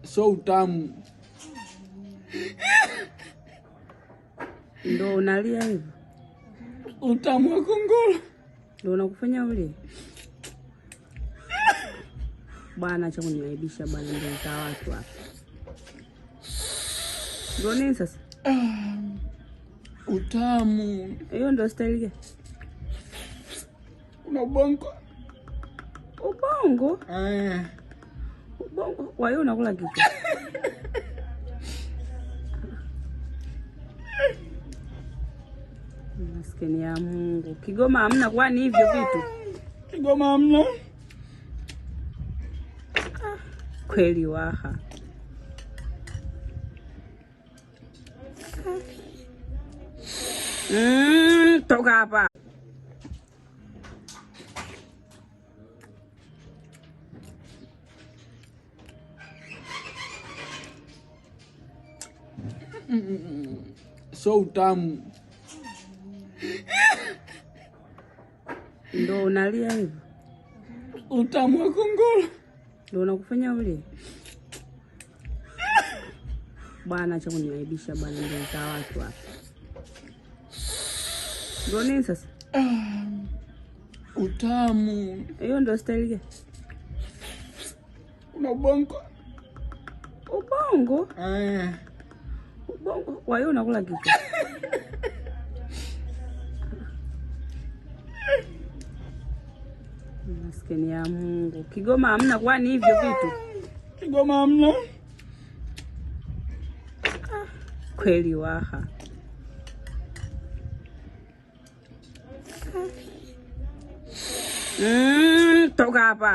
So utamu. Ndo unalia hivyo? Utamu wa kongolo ndo unakufanya ulie? Bwana, acha kuniaibisha bwana, mbele za watu hapa. Ndo nini sasa? Utamu. Hiyo ndo staili gani? Una ubongo. Ubongo? Eh. Ubongo. Kwa hiyo unakula kitu. Maskini ya Mungu. Kigoma hamna kwani hivyo vitu? Kigoma hamna. Kweli waha. Toka hapa. So utamu. Ndo unalia hivyo? Utamu wa kongolo ndo unakufanya ulie? Bwana, acha kuniaibisha bwana, mbele za watu hapa. Ndo nini sasa? Utamu. Hiyo ndo staili gani? Una ubongo. Ubongo? Eh. Ubongo. Kwa hiyo unakula kitu. Maskini ya Mungu. Kigoma hamna kwani hivyo vitu? Kigoma hamna. Kweli waha. Toka hapa.